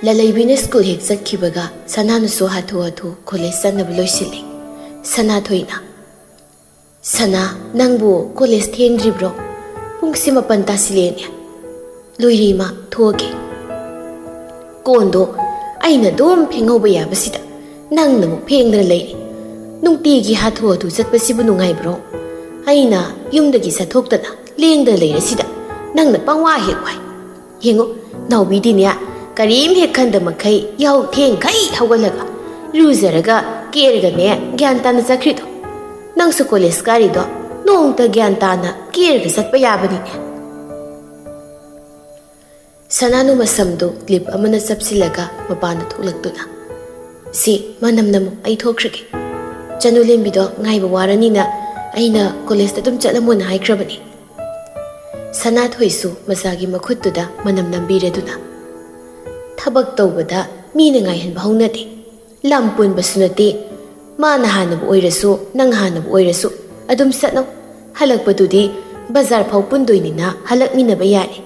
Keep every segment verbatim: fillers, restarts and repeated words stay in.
ꯂꯂꯩꯕꯤꯅ school ꯍꯦꯛ ꯆꯠꯈꯤꯕꯒ ꯁꯅꯥꯅꯁꯨ ꯍꯥꯊꯨ ꯍꯥꯊꯨ ꯀꯣꯂꯦꯖ ꯆꯠꯅꯕ ꯂꯣꯏꯁꯤꯜꯂꯤ꯫ ꯁꯅꯥꯊꯣꯏꯅ, "ꯁꯅꯥ, ꯅꯪꯕꯨ ꯀꯣꯂꯦꯖ ꯊꯦꯡꯗ꯭ꯔꯤꯕ꯭ꯔꯣ? ꯄꯨꯡꯁꯤ ꯃꯥꯄꯟ ꯇꯥꯁꯤꯜꯂꯦꯅꯦ꯫ ꯂꯣꯏꯔꯦ ꯏꯃꯥ, ꯊꯣꯛꯑꯒꯦ꯫ ꯀꯣꯟꯗꯣ ꯑꯩꯅ ꯑꯗꯨꯝ ꯐꯦꯡꯍꯧꯕ ꯌꯥꯕꯁꯤꯗ ꯅꯪꯅ ꯑꯃꯨꯛ ꯐꯦꯡꯗꯅ ꯂꯩꯔꯦ꯫ ꯅꯨꯡꯇꯤꯒꯤ ꯍꯥꯊꯨ ꯍꯥꯊꯨ ꯆꯠꯄꯁꯤꯕꯨ ꯅꯨꯡꯉꯥꯏꯕ꯭ꯔꯣ? ꯑꯩꯅ ꯌꯨꯝꯗꯒꯤ ꯆꯠꯊꯣꯛꯇꯅ ꯂꯦꯡꯗꯅ ꯂꯩꯔꯁꯤꯗ ꯅꯪꯅ ꯄꯪꯋꯥ ꯍꯦꯛ ꯋꯥꯏ꯫ ꯌꯦꯡꯉꯨ, ꯅꯥꯎꯕꯤꯗꯤꯅꯦ, ꯀꯔꯤꯝ ꯍꯦꯛ ꯈꯟꯗ ꯃꯈꯩ ꯌꯥꯍꯧ ꯊꯦꯡꯈꯩ ꯍꯧꯒꯠꯂꯒ ꯏꯔꯨꯖꯔꯒ ꯀꯦꯔꯒꯅꯦ ꯒ꯭ꯌꯥꯟ ꯇꯥꯅ ꯆꯠꯈ꯭ꯔꯤꯗꯣ꯫ ꯅꯪꯁꯨ ꯀꯣꯂꯦꯖ ꯀꯥꯔꯤꯗꯣ ꯅꯣꯡꯃꯇ ꯒ꯭ꯌꯥꯟ ꯇꯥꯅ ꯀꯦꯔꯒ ꯆꯠꯄ ꯌꯥꯕꯅꯤꯅꯦ꯫" ꯁꯅꯥꯅꯨ ꯃꯁꯝꯗꯨ ꯀ꯭ꯂꯤꯞ ꯑꯃꯅ ꯆꯞꯁꯤꯜꯂꯒ ꯃꯄꯥꯟꯗ ꯊꯣꯛꯂꯛꯇꯨꯅ, "ꯁꯤ ꯃꯅꯝ ꯅꯝꯃꯨ, ꯑꯩ ꯊꯣꯛꯈ꯭ꯔꯒꯦ꯫ ꯆꯅꯨ ꯂꯦꯝꯕꯤꯗꯣ ꯉꯥꯏꯕ ꯋꯥꯔꯅꯤꯅ ꯑꯩꯅ ꯀꯣꯂꯦꯖꯇ ꯑꯗꯨꯝ ꯆꯠꯂꯝꯃꯣꯅ ꯍꯥꯏꯈ꯭ꯔꯕꯅꯤ꯫" ꯁꯅꯥꯊꯣꯏꯁꯨ ꯃꯆꯥꯒꯤ ꯃꯈꯨꯠꯇꯨꯗ ꯃꯅꯝ ꯅꯝꯕꯤꯔꯗꯨꯅ, "ꯊꯕꯛ ꯇꯧꯕꯗ ꯃꯤꯅ ꯉꯥꯏꯍꯟꯕ ꯍꯧꯅꯗꯦ꯫ ꯂꯝ ꯄꯨꯟꯕꯁꯨ ꯅꯠꯇꯦ꯫ ꯃꯥꯅ ꯍꯥꯟꯅꯕꯨ ꯑꯣꯏꯔꯁꯨ, ꯅꯪ ꯍꯥꯟꯅꯕꯨ ꯑꯣꯏꯔꯁꯨ, ꯑꯗꯨꯝ ꯆꯠꯅꯧ꯫ ꯍꯜꯂꯛꯄꯗꯨꯗꯤ ꯕꯖꯥꯔ ꯐꯥꯎ ꯄꯨꯟꯗꯣꯏꯅꯤꯅ ꯍꯜꯂꯛꯃꯤꯟꯅꯕ ꯌꯥꯔꯦ꯫"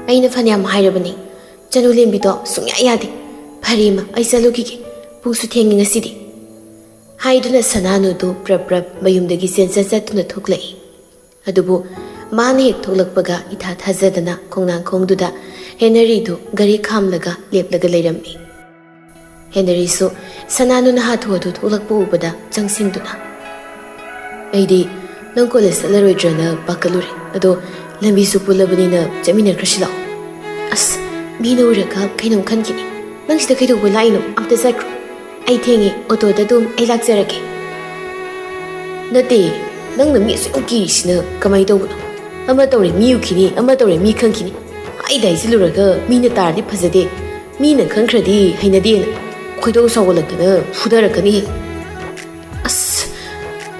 "ꯑꯩꯅ ꯐꯅꯌꯥꯝ ꯍꯥꯏꯔꯕꯅꯤ, ꯆꯅꯨ ꯂꯦꯝꯕꯤꯗꯣ ꯁꯨꯡꯌꯥ ꯌꯥꯗꯦ꯫ ꯐꯔꯦ ꯏꯃꯥ, ꯑꯩ ꯆꯠꯂꯨꯈꯤꯒꯦ꯫ ꯄꯨꯡꯁꯨ ꯊꯦꯡꯉꯤ ꯉꯁꯤꯗꯤ꯫" ꯍꯥꯏꯗꯨꯅ ꯁꯅꯥꯅꯨꯗꯨ ꯄ꯭ꯔꯞ ꯄ꯭ꯔꯞ ꯃꯌꯨꯝꯗꯒꯤ ꯆꯦꯟꯆꯠ ꯆꯠꯇꯨꯅ ꯊꯣꯛꯂꯛꯏ꯫ ꯑꯗꯨꯕꯨ ꯃꯥꯅ ꯍꯦꯛ ꯊꯣꯛꯂꯛꯄꯒ ꯏꯊꯥ ꯊꯥꯖꯗꯅ ꯈꯣꯡꯅꯥꯡꯈꯣꯡꯗꯨꯗ ꯍꯦꯅꯔꯤꯗꯨ ꯒꯥꯔꯤ ꯈꯥꯝꯂꯒ ꯂꯦꯞꯂꯒ ꯂꯩꯔꯝꯃꯤ꯫ ꯍꯦꯅꯔꯤꯁꯨ ꯁꯅꯥꯅꯨꯅ ꯍꯥꯊꯨ ꯍꯥꯊꯨ ꯊꯣꯛꯂꯛꯄ ꯎꯕꯗ ꯆꯪꯁꯤꯟꯗꯨꯅ, "ꯑꯩꯗꯤ ꯅꯪ ꯀꯣꯂꯦꯖ ꯆꯠꯂꯔꯣꯏꯗ꯭ꯔꯅ ꯄꯥꯈꯠꯂꯨꯔꯦ꯫ ꯑꯗꯣ ꯂꯝꯕꯤꯁꯨ ꯄꯨꯜꯂꯕꯅꯤꯅ ꯆꯠꯃꯤꯟꯅꯈ꯭ꯔꯁꯤ ꯂꯥꯛꯑꯣ꯫" "ꯑꯁ, ꯃꯤꯅ ꯎꯔꯒ ꯀꯩꯅꯣꯝ ꯈꯟꯈꯤꯅꯤ꯫ ꯅꯪ ꯁꯤꯗ ꯀꯩꯗꯧꯕ ꯂꯥꯛꯏꯅꯣ? ꯑꯝꯇ ꯆꯠꯈ꯭ꯔꯣ꯫ ꯑꯩ ꯊꯦꯡꯉꯦ, ꯑꯣꯇꯣꯗ ꯑꯗꯨꯝ ꯑꯩ ꯂꯥꯛꯆꯔꯒꯦ꯫" "ꯅꯠꯇꯦ, ꯅꯪꯅ ꯃꯤ ꯑꯁꯨꯛ ꯌꯥꯝ ꯀꯤꯔꯤꯁꯤꯅ ꯀꯃꯥꯏꯅ ꯇꯧꯕꯅꯣ? ꯑꯃ ꯇꯧꯔꯦ ꯃꯤ ꯎꯈꯤꯅꯤ, ꯑꯃ ꯇꯧꯔꯦ ꯃꯤ ꯈꯪꯈꯤꯅꯤ꯫ ꯍꯥꯏꯗ ꯍꯥꯏꯖꯤꯜꯂꯨꯔꯒ ꯃꯤꯅ ꯇꯥꯔꯗꯤ ꯐꯖꯗꯦ꯫ ꯃꯤꯅ ꯈꯪꯈ꯭ꯔꯗꯤ ꯍꯩꯅꯗꯦꯅ ꯈꯣꯏꯗꯧ ꯁꯥꯎꯒꯠꯂꯛꯇꯅ ꯐꯨꯗꯔꯛꯀꯅꯤ꯫" "ꯑꯁ,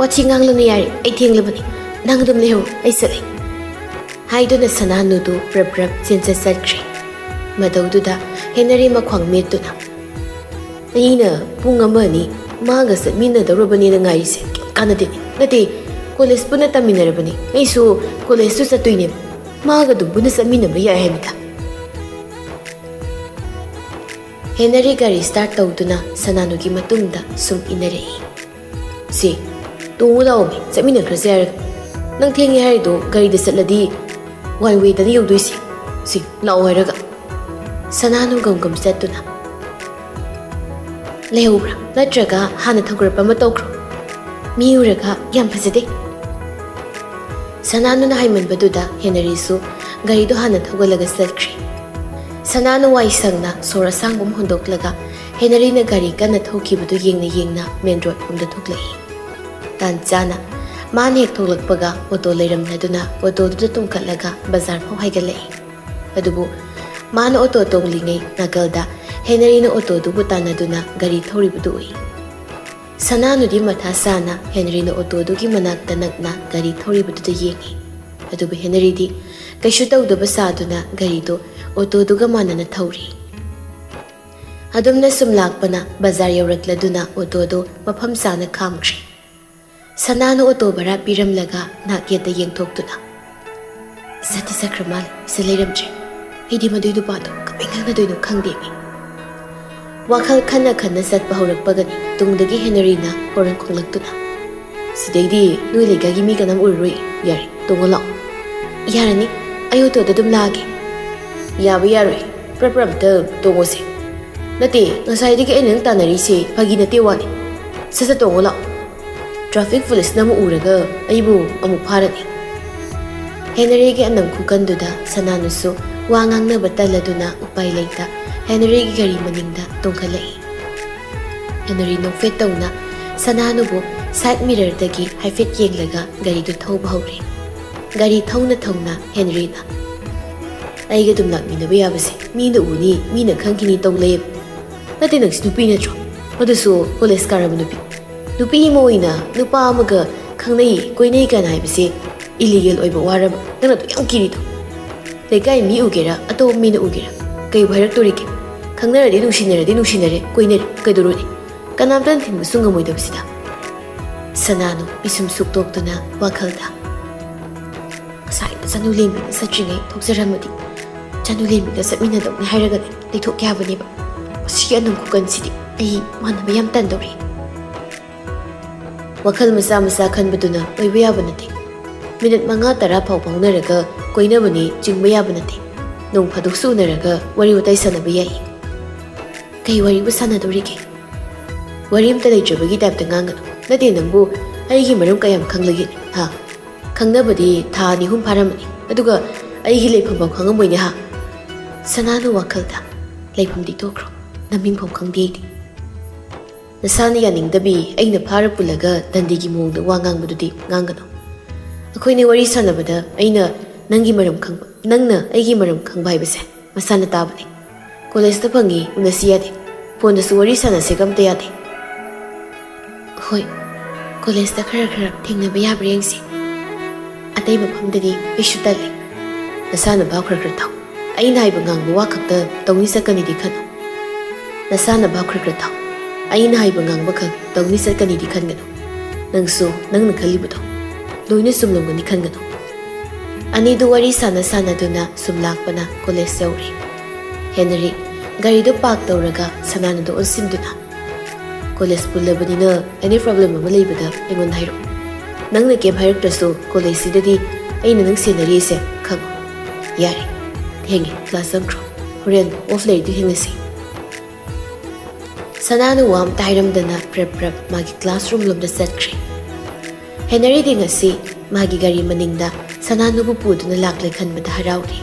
ꯋꯥꯊꯤ ꯉꯥꯡꯂꯅꯨ ꯌꯥꯔꯦ, ꯑꯩ ꯊꯦꯡꯂꯕꯅꯤ꯫ ꯅꯪ ꯑꯗꯨꯝ ꯂꯩꯍꯧꯔꯣ, ꯑꯩ ꯆꯠꯂꯦ꯫" ꯍꯥꯏꯗꯨꯅ ꯁꯅꯥꯅꯨꯗꯨ ꯄ꯭ꯔꯞ ꯄ꯭ꯔꯞ ꯆꯦꯟꯆꯠ ꯆꯠꯈ꯭ꯔꯦ꯫ ꯃꯇꯧꯗꯨꯗ ꯍꯦꯅꯔꯤ ꯃꯈ꯭ꯋꯥꯡ ꯃꯦꯠꯇꯨꯅ, "ꯑꯩꯅ ꯄꯨꯡ ꯑꯃ ꯑꯅꯤ ꯃꯥꯒ ꯆꯠꯃꯤꯟꯅꯗꯧꯔꯕꯅꯦꯅ ꯉꯥꯏꯔꯤꯁꯦ ꯀꯩꯝ ꯀꯥꯟꯅꯗꯦ꯫ ꯅꯠꯇꯦ, ꯀꯣꯂꯦꯖ ꯄꯨꯟꯅ ꯇꯝꯃꯤꯟꯅꯔꯕꯅꯤ꯫ ꯑꯩꯁꯨ ꯀꯣꯂꯦꯖꯇꯨ ꯆꯠꯇꯣꯏꯅꯦ꯫ ꯃꯥꯒ ꯑꯗꯨꯝ ꯄꯨꯟꯅ ꯆꯠꯃꯤꯟꯅꯕ ꯌꯥꯏ ꯍꯥꯏꯕꯗ꯫" ꯍꯦꯅꯔꯤ ꯒꯥꯔꯤ start ꯇꯧꯗꯨꯅ ꯁꯅꯥꯅꯨꯒꯤ ꯃꯇꯨꯡꯗ ꯁꯨꯝ ꯏꯟꯅꯔꯛꯏ꯫ "ꯁꯤ, ꯇꯣꯡꯉꯨ ꯂꯥꯛꯑꯣꯃꯤ, ꯆꯠꯃꯤꯟꯅꯈ꯭ꯔꯁꯦ ꯍꯥꯏꯔꯒ꯫ ꯅꯪ ꯊꯦꯡꯉꯦ ꯍꯥꯏꯔꯤꯗꯣ ꯒꯥꯔꯤꯗ ꯆꯠꯂꯗꯤ one wayꯗꯅ ꯌꯧꯗꯣꯏꯁꯦ꯫ ꯁꯤ, ꯂꯥꯛꯑꯣ ꯍꯥꯏꯔꯒ꯫" ꯁꯅꯥꯅꯨ ꯒꯝ ꯒꯝ ꯆꯠꯇꯨꯅ, "ꯂꯩꯍꯧꯕ꯭ꯔꯥ? ꯅꯠꯇ꯭ꯔꯒ ꯍꯥꯟꯅ ꯊꯧꯒꯠꯄ ꯑꯃ ꯇꯧꯈ꯭ꯔꯣ? ꯃꯤ ꯎꯔꯒ ꯌꯥꯝ ꯐꯖꯗꯦ꯫" ꯁꯅꯥꯅꯨꯅ ꯍꯥꯏꯃꯟꯕꯗꯨꯗ ꯍꯦꯅꯔꯤꯁꯨ ꯒꯥꯔꯤꯗꯣ ꯍꯥꯟꯅ ꯊꯧꯒꯠꯂꯒ ꯆꯠꯈ꯭ꯔꯦ꯫ ꯁꯅꯥꯅꯨ ꯋꯥꯏ ꯁꯪꯅ ꯁꯣꯔ ꯑꯁꯥꯡꯕ ꯑꯃ ꯍꯣꯟꯗꯣꯛꯂꯒ ꯍꯦꯅꯔꯤꯅ ꯒꯥꯔꯤ ꯀꯟꯅ ꯊꯧꯈꯤꯕꯗꯨ ꯌꯦꯡꯅ ꯌꯦꯡꯅ main road ꯂꯣꯝꯗ ꯊꯣꯛꯂꯛꯏ꯫ ꯇꯥꯟ ꯆꯥꯅ ꯃꯥꯅ ꯍꯦꯛ ꯊꯣꯛꯂꯛꯄꯒ ꯑꯣꯇꯣ ꯂꯩꯔꯝꯂꯗꯨꯅ ꯑꯣꯇꯣꯗꯨꯗ ꯇꯣꯡꯈꯠꯂꯒ ꯕꯖꯥꯔ ꯐꯥꯎ ꯍꯥꯏꯒꯠꯂꯛꯏ꯫ ꯑꯗꯨꯕꯨ ꯃꯥꯅ ꯑꯣꯇꯣ ꯇꯣꯡꯂꯤꯉꯩ ꯅꯥꯀꯜꯗ ꯍꯦꯅꯔꯤꯅ ꯑꯣꯇꯣꯗꯨꯕꯨ ꯇꯥꯟꯅꯗꯨꯅ ꯒꯥꯔꯤ ꯊꯧꯔꯤꯕꯗꯨ ꯎꯏ꯫ ꯁꯅꯥꯅꯨꯗꯤ ꯃꯊꯥ ꯁꯥꯅ ꯍꯦꯅꯔꯤꯅ ꯑꯣꯇꯣꯗꯨꯒꯤ ꯃꯅꯥꯛꯇ ꯅꯛꯅ ꯒꯥꯔꯤ ꯊꯧꯔꯤꯕꯗꯨꯗ ꯌꯦꯡꯉꯤ꯫ ꯑꯗꯨꯕꯨ ꯍꯦꯅꯔꯤꯗꯤ ꯀꯩꯁꯨ ꯇꯧꯗꯕ ꯁꯥꯗꯨꯅ ꯒꯥꯔꯤꯗꯨ ꯑꯣꯇꯣꯗꯨꯒ ꯃꯥꯟꯅꯅ ꯊꯧꯔꯤ꯫ ꯑꯗꯨꯝꯅ ꯁꯨꯝ ꯂꯥꯛꯄꯅ ꯕꯖꯥꯔ ꯌꯧꯔꯛꯂꯗꯨꯅ ꯑꯣꯇꯣꯗꯨ ꯃꯐꯝ ꯆꯥꯅ ꯈꯥꯝꯈ꯭ꯔꯦ꯫ ꯁꯅꯥꯅ ꯑꯣꯇꯣ ꯚꯔꯥ ꯄꯤꯔꯝꯂꯒ ꯅꯥꯛ ꯌꯦꯠꯇ ꯌꯦꯡꯊꯣꯛꯇꯨꯅ, "ꯆꯠꯇꯤ ꯆꯠꯈ꯭ꯔ ꯃꯥꯜꯂꯦ, ꯁꯤꯗ ꯂꯩꯔꯝꯗ꯭ꯔꯦ꯫ ꯑꯩꯗꯤ ꯃꯗꯨꯏ ꯅꯨꯄꯥꯗꯣ ꯀꯃꯥꯏ ꯉꯥꯡꯅꯗꯣꯏꯅꯣ ꯈꯪꯗꯦꯃꯤ꯫" ꯋꯥꯈꯜ ꯈꯟꯅ ꯈꯟꯅ ꯆꯠꯄ ꯍꯧꯔꯛꯄꯒꯅꯤ ꯇꯨꯡꯗꯒꯤ ꯍꯦꯅꯔꯤꯅ horn ꯈꯣꯡꯂꯛꯇꯨꯅ, "ꯁꯤꯗꯩꯗꯤ ꯅꯣꯏ ꯂꯩꯀꯥꯏꯒꯤ ꯃꯤ ꯀꯅꯥꯝ ꯎꯔꯔꯣꯏ꯫ ꯌꯥꯔꯦ, ꯇꯣꯡꯉꯣ ꯂꯥꯛꯑꯣ꯫" "ꯌꯥꯔꯅꯤ, ꯑꯩ ꯑꯣꯇꯣꯗ ꯑꯗꯨꯝ ꯂꯥꯛꯑꯒꯦ꯫" "ꯌꯥꯕ ꯌꯥꯔꯣꯏ, ꯄ꯭ꯔꯞ ꯄ꯭ꯔꯞ ꯑꯝꯇ ꯇꯣꯡꯉꯣꯁꯦ꯫" "ꯅꯠꯇꯦ, ꯉꯁꯥꯏꯗꯒꯤ ꯑꯩꯅ ꯅꯪ ꯇꯥꯟꯅꯔꯤꯁꯦ ꯐꯥꯒꯤ ꯅꯠꯇꯦ ꯋꯥꯅꯤ꯫ ꯁꯠ ꯁꯠ ꯇꯣꯡꯉꯣ ꯂꯥꯛꯑꯣ꯫ Traffic policeꯅ ꯑꯃꯨꯛ ꯎꯔꯒ ꯑꯩꯕꯨ ꯑꯃꯨꯛ ꯐꯥꯔꯅꯤ꯫" ꯍꯦꯅꯔꯤꯒꯤ ꯑꯅꯝ ꯈꯨꯀꯟꯗꯨꯗ ꯁꯅꯥꯅꯨꯁꯨ ꯋꯥ ꯉꯥꯡꯅꯕ ꯇꯜꯂꯗꯨꯅ ꯎꯄꯥꯏ ꯂꯩꯇ ꯍꯦꯅꯔꯤꯒꯤ ꯒꯥꯔꯤ ꯃꯅꯤꯡꯗ ꯇꯣꯡꯈꯠꯂꯛꯏ꯫ ꯍꯦꯅꯔꯤ ꯅꯣꯛꯐꯦꯠ ꯇꯧꯅ ꯁꯅꯥꯅꯨꯕꯨ side mirrorꯗꯒꯤ ꯍꯥꯏꯐꯦꯠ ꯌꯦꯡꯂꯒ ꯒꯥꯔꯤꯗꯨ ꯊꯧꯕ ꯍꯧꯔꯦ꯫ ꯒꯥꯔꯤ ꯊꯧꯅ ꯊꯧꯅ ꯍꯦꯅꯔꯤꯅ, "ꯑꯩꯒ ꯑꯗꯨꯝ ꯂꯥꯛꯃꯤꯟꯅꯕ ꯌꯥꯕꯁꯦ ꯃꯤꯅ ꯎꯅꯤ, ꯃꯤꯅ ꯈꯪꯈꯤꯅꯤ ꯇꯧ ꯂꯩꯌꯦꯕ꯫ ꯅꯠꯇꯦ, ꯅꯪꯁꯤ ꯅꯨꯄꯤ ꯅꯠꯇ꯭ꯔꯣ? ꯑꯗꯨꯁꯨ ꯀꯣꯂꯦꯖ ꯀꯥꯔꯕ ꯅꯨꯄꯤ꯫ ꯅꯨꯄꯤ ꯑꯃ ꯑꯣꯏꯅ ꯅꯨꯄꯥ ꯑꯃꯒ ꯈꯪꯅꯩ, ꯀꯣꯏꯅꯩ ꯀꯥꯏꯅ ꯍꯥꯏꯕꯁꯦ illegal ꯑꯣꯏꯕ ꯋꯥꯔꯕ? ꯅꯪꯅ ꯑꯗꯨꯛ ꯌꯥꯝ ꯀꯤꯔꯤꯗꯣ? ꯂꯩꯀꯥꯏ ꯃꯤ ꯎꯒꯦꯔꯥ, ꯑꯇꯣꯞꯄ ꯃꯤꯅ ꯎꯒꯦꯔꯥ, ꯀꯩꯕꯨ ꯍꯥꯏꯔꯛꯇꯣꯔꯤꯒꯦ? ꯈꯪꯅꯔꯗꯤ ꯅꯨꯡꯁꯤꯅꯔꯗꯤ ꯅꯨꯡꯁꯤꯅꯔꯦ, ꯀꯣꯏꯅꯔꯦ, ꯀꯩꯗꯧꯔꯨꯅꯤ? ꯀꯅꯥꯝꯇꯅ ꯊꯤꯡꯕꯁꯨ ꯉꯝꯃꯣꯏꯗꯕꯁꯤꯗ꯫" ꯁꯅꯥꯅꯨ ꯄꯤꯁꯨꯝ ꯁꯨꯛꯇꯣꯛꯇꯨꯅ ꯋꯥꯈꯜꯗ, "ꯉꯁꯥꯏꯅ ꯆꯅꯨ ꯂꯦꯝꯕꯤꯅ ꯆꯠꯇ꯭ꯔꯤꯉꯩ ꯊꯣꯛꯆꯔꯝꯃꯗꯤ ꯆꯅꯨ ꯂꯦꯝꯕꯤꯒ ꯆꯠꯃꯤꯟꯅꯗꯧꯅꯤ ꯍꯥꯏꯔꯒꯅꯦ ꯂꯩꯊꯣꯛꯀꯦ ꯍꯥꯏꯕꯅꯦꯕ꯫ ꯁꯤꯒꯤ ꯑꯅꯝ ꯈꯨꯀꯟꯁꯤꯗꯤ ꯑꯩ ꯃꯥꯟꯅꯕ ꯌꯥꯝ ꯇꯟꯗꯧꯔꯤ꯫ ꯋꯥꯈꯜ ꯃꯆꯥ ꯃꯆꯥ ꯈꯟꯕꯗꯨꯅ ꯑꯣꯏꯕ ꯌꯥꯕ ꯅꯠꯇꯦ꯫ ꯃꯤꯅꯤꯠ ꯃꯉꯥ ꯇꯔꯥ ꯐꯥꯎ ꯐꯥꯎꯅꯔꯒ ꯀꯣꯏꯅꯕꯅꯤ ꯆꯤꯡꯕ ꯌꯥꯕ ꯅꯠꯇꯦ꯫ ꯅꯣꯡ ꯐꯥꯗꯣꯛꯁꯨ ꯎꯅꯔꯒ ꯋꯥꯔꯤ ꯋꯥꯇꯥꯏ ꯁꯥꯟꯅꯕ ꯌꯥꯏ꯫ ꯀꯩ ꯋꯥꯔꯤꯕꯨ ꯁꯥꯟꯅꯗꯣꯔꯤꯒꯦ? ꯋꯥꯔꯤ ꯑꯝꯇ ꯂꯩꯇ꯭ꯔꯕꯒꯤ ꯇꯥꯏꯞꯇ ꯉꯥꯡꯒꯅꯨ꯫ ꯅꯠꯇꯦ, ꯅꯪꯕꯨ ꯑꯩꯒꯤ ꯃꯔꯝ ꯀꯌꯥꯝ ꯈꯪꯂꯒꯦ? ꯍꯥ? ꯈꯪꯅꯕꯗꯤ ꯊꯥ ꯑꯅꯤ ꯑꯍꯨꯝ ꯐꯥꯔꯝꯃꯅꯤ, ꯑꯗꯨꯒ ꯑꯩꯒꯤ ꯂꯩꯐꯝꯐꯥꯎ ꯈꯪꯉꯝꯃꯣꯏꯅꯦ, ꯍꯥ? ꯁꯅꯥꯅꯨ, ꯋꯥꯈꯜꯗ ꯂꯩꯐꯝꯗꯤ ꯇꯣꯛꯈ꯭ꯔꯣ, ꯅꯃꯤꯡꯐꯥꯎ ꯈꯪꯗꯦ ꯑꯩꯗꯤ꯫ ꯅꯁꯥꯅ ꯌꯥꯅꯤꯡꯗꯕꯤ ꯑꯩꯅ ꯐꯥꯔ ꯄꯨꯜꯂꯒ ꯗꯟꯗꯤꯒꯤ ꯃꯑꯣꯡꯗ ꯋꯥ ꯉꯥꯡꯕꯗꯨꯗꯤ ꯉꯥꯡꯒꯅꯨ꯫ ꯑꯩꯈꯣꯏꯅ ꯋꯥꯔꯤ ꯁꯥꯟꯅꯕꯗ ꯑꯩꯅ ꯅꯪꯒꯤ ꯃꯔꯝ ꯈꯪꯕ, ꯅꯪꯅ ꯑꯩꯒꯤ ꯃꯔꯝ ꯈꯪꯕ ꯍꯥꯏꯕꯁꯦ ꯃꯁꯥꯅ ꯇꯥꯕꯅꯦ꯫ ꯀꯣꯂꯦꯖꯇ ꯐꯪꯉꯤ, ꯎꯅꯁꯤ ꯌꯥꯗꯦ꯫ ꯐꯣꯟꯗꯁꯨ ꯋꯥꯔꯤ ꯁꯥꯟꯅꯁꯦꯒ ꯑꯝꯇ ꯌꯥꯗꯦ꯫ ꯍꯣꯏ, ꯀꯣꯂꯦꯖꯇ ꯈꯔ ꯈꯔ ꯊꯦꯡꯅꯕ ꯌꯥꯕ꯭ꯔꯥ ꯌꯦꯡꯁꯤ꯫ ꯑꯇꯩ ꯃꯐꯝꯗꯗꯤ ꯑꯩꯁꯨ ꯇꯜꯂꯤ꯫ ꯅꯁꯥꯅ ꯚꯥꯞ ꯈꯔ ꯈꯔ ꯇꯥꯎ꯫ ꯑꯩꯅ ꯍꯥꯏꯕ ꯉꯥꯡꯕ ꯋꯥ ꯈꯛꯇ ꯇꯧꯅꯤ ꯆꯠꯀꯅꯤꯗꯤ ꯈꯟꯅꯨ꯫ ꯅꯁꯥꯅ ꯚꯥꯞ ꯈꯔ ꯈꯔ ꯇꯥꯎ꯫ ꯑꯩꯅ ꯍꯥꯏꯕ ꯉꯥꯡꯕ ꯈꯛ ꯇꯧꯅꯤ ꯆꯠꯀꯅꯤꯗꯤ ꯈꯟꯒꯅꯨ꯫ ꯅꯪꯁꯨ ꯅꯪꯅ ꯈꯜꯂꯤꯕꯗꯣ ꯂꯣꯏꯅ ꯆꯨꯝꯂꯝꯒꯅꯤ ꯈꯟꯒꯅꯨ꯫ ꯑꯅꯤꯗꯨ ꯋꯥꯔꯤ ꯁꯥꯟꯅ ꯁꯥꯟꯅꯗꯨꯅ ꯁꯨꯝ ꯂꯥꯛꯄꯅ ꯀꯣꯂꯦꯖ ꯌꯧꯔꯦ꯫ ꯍꯦꯅꯔꯤ ꯒꯥꯔꯤꯗꯨ ꯄꯥꯔꯛ ꯇꯧꯔꯒ ꯁꯅꯥꯅꯨꯗ ꯑꯣꯟꯁꯤꯟꯗꯨꯅ, "ꯀꯣꯂꯦꯖ ꯄꯨꯜꯂꯕꯅꯤꯅ ꯑꯦꯅꯤ ꯄ꯭ꯔꯣꯕ꯭ꯂꯦꯝ ꯑꯃ ꯂꯩꯕꯗ ꯑꯩꯉꯣꯟꯗ ꯍꯥꯏꯔꯛꯑꯣ꯫ ꯅꯪꯅ ꯀꯩꯝ ꯍꯥꯏꯔꯛꯇ꯭ꯔꯁꯨ ꯀꯣꯂꯦꯖꯁꯤꯗꯗꯤ ꯑꯩꯅ ꯅꯪ ꯁꯦꯟꯅꯔꯤꯁꯦ ꯈꯪꯉꯣ꯫ ꯌꯥꯔꯦ, ꯊꯦꯡꯉꯦ, ꯀ꯭ꯂꯥꯁ ꯆꯪꯈ꯭ꯔꯣ꯫ ꯍꯣꯔꯦꯟ ꯑꯣꯐ ꯂꯩꯔꯗꯤ ꯊꯦꯡꯅꯁꯤ꯫" ꯁꯅꯥꯅꯨ ꯋꯥ ꯑꯝꯇ ꯍꯥꯏꯔꯝꯗꯅ ꯄ꯭ꯔꯞ ꯄ꯭ꯔꯞ ꯃꯥꯒꯤ ꯀ꯭ꯂꯥꯁꯔꯨꯝ ꯂꯣꯝꯗ ꯆꯠꯈ꯭ꯔꯦ꯫ ꯍꯦꯅꯔꯤꯗꯤ ꯉꯁꯤ ꯃꯥꯒꯤ ꯒꯥꯔꯤ ꯃꯅꯤꯡꯗ ꯁꯅꯥꯅꯨꯕꯨ ꯄꯨꯗꯨꯅ ꯂꯥꯛꯂꯦ ꯈꯟꯕꯗ ꯍꯔꯥꯎꯔꯦ꯫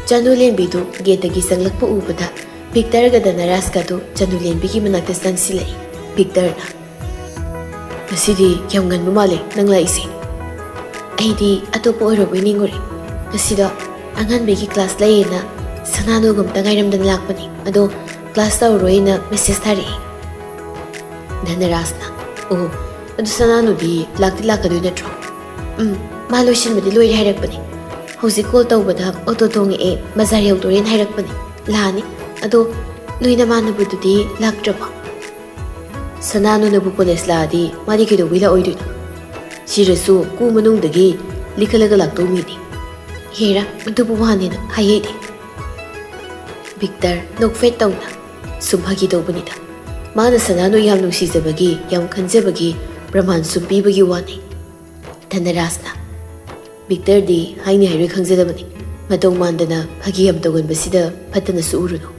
ꯆꯅꯨ ꯂꯦꯟꯕꯤꯗꯨ ꯒꯦꯠꯇꯒꯤ ꯆꯪꯂꯛꯄ ꯎꯕꯗ ꯚꯤꯛꯇꯔꯒ ꯙꯅꯔꯥꯖꯀꯗꯨ ꯆꯅꯨ ꯂꯦꯟꯕꯤꯒꯤ ꯃꯅꯥꯛꯇ ꯆꯪꯁꯤꯜꯂꯛꯏ꯫ ꯚꯤꯛꯇꯔꯅ, "ꯉꯁꯤꯗꯤ ꯌꯥꯝ ꯉꯟꯕ ꯃꯥꯜꯂꯦ ꯅꯪ ꯂꯥꯛꯏꯁꯦ꯫" "ꯑꯩꯗꯤ ꯑꯇꯣꯞꯄ ꯑꯣꯏꯔꯕꯣꯏ ꯅꯤꯡꯉꯨꯔꯦ꯫ ꯉꯁꯤꯗꯣ ꯑꯉꯟꯕꯤꯒꯤ ꯀ꯭ꯂꯥꯁ ꯂꯩꯌꯦꯅ ꯁꯅꯥꯅꯨꯒ ꯑꯝꯇ ꯉꯥꯏꯔꯝꯗꯅ ꯂꯥꯛꯄꯅꯤ꯫ ꯑꯗꯣ ꯀ꯭ꯂꯥꯁ ꯇꯧꯔꯔꯣꯏꯅ ꯃꯦꯁꯦꯖ ꯊꯥꯔꯛꯑꯦ꯫" ꯙꯅꯔꯥꯖꯅ, "ꯑꯣ, ꯑꯗꯨ ꯁꯅꯥꯅꯨꯗꯤ ꯂꯥꯛꯇꯤ ꯂꯥꯛꯀꯗꯣꯏ ꯅꯠꯇ꯭ꯔꯣ?" "ꯎꯝ, ꯃꯥ ꯂꯣꯏꯁꯤꯟꯕꯗꯤ ꯂꯣꯏꯔꯦ ꯍꯥꯏꯔꯛꯄꯅꯦ꯫ ꯍꯧꯖꯤꯛ ꯀꯣꯜ ꯇꯧꯕꯗ ꯑꯣꯇꯣ ꯇꯣꯡꯉꯛꯑꯦ, ꯕꯖꯥꯔ ꯌꯧꯗꯣꯔꯦꯅ ꯍꯥꯏꯔꯛꯄꯅꯦ꯫ ꯂꯥꯛꯑꯅꯤ꯫ ꯑꯗꯣ ꯅꯣꯏ ꯅꯃꯥꯟꯅꯕꯗꯨꯗꯤ ꯂꯥꯛꯇ꯭ꯔꯕꯣ?" "ꯁꯅꯥꯅꯨꯅꯕꯨ ꯀꯣꯂꯦꯖ ꯂꯥꯛꯑꯗꯤ ꯃꯥꯗꯤ ꯀꯩꯗꯧꯕꯩ ꯂꯥꯛꯑꯣꯏꯗꯣꯏꯅꯣ? ꯁꯤꯔꯁꯨ ꯀꯨ ꯃꯅꯨꯡꯗꯒꯤ ꯂꯤꯈꯠꯂꯒ ꯂꯥꯛꯇꯧ ꯃꯤꯅꯤ꯫" "ꯍꯦꯔꯥ, ꯑꯗꯨꯕꯨ ꯋꯥꯅꯦꯅ ꯍꯥꯏꯍꯩꯗꯦ꯫" ꯚꯤꯛꯇꯔ ꯅꯣꯛꯐꯦꯠ ꯇꯧꯅ, ꯁꯨꯝ ꯐꯥꯒꯤ ꯇꯧꯕꯅꯤꯗ꯫ ꯃꯥꯅ ꯁꯅꯥꯅꯨ ꯌꯥꯝ ꯅꯨꯡꯁꯤꯖꯕꯒꯤ, ꯌꯥꯝ ꯈꯟꯖꯕꯒꯤ ꯄ꯭ꯔꯃꯥꯟ ꯁꯨꯝ ꯄꯤꯕꯒꯤ ꯋꯥꯅꯤ꯫ ꯙꯅꯔꯥꯖꯅ, ꯕꯤꯛꯇꯔꯗꯤ ꯍꯥꯏꯅꯤ ꯍꯥꯏꯔꯣꯏ ꯈꯪꯖꯗꯕꯅꯤ꯫ ꯃꯇꯧ ꯃꯥꯟꯗꯅ ꯐꯥꯒꯤ ꯌꯥꯝ ꯇꯧꯒꯟꯕꯁꯤꯗ ꯐꯠꯇꯅꯁꯨ ꯎꯔꯨꯅꯨ꯫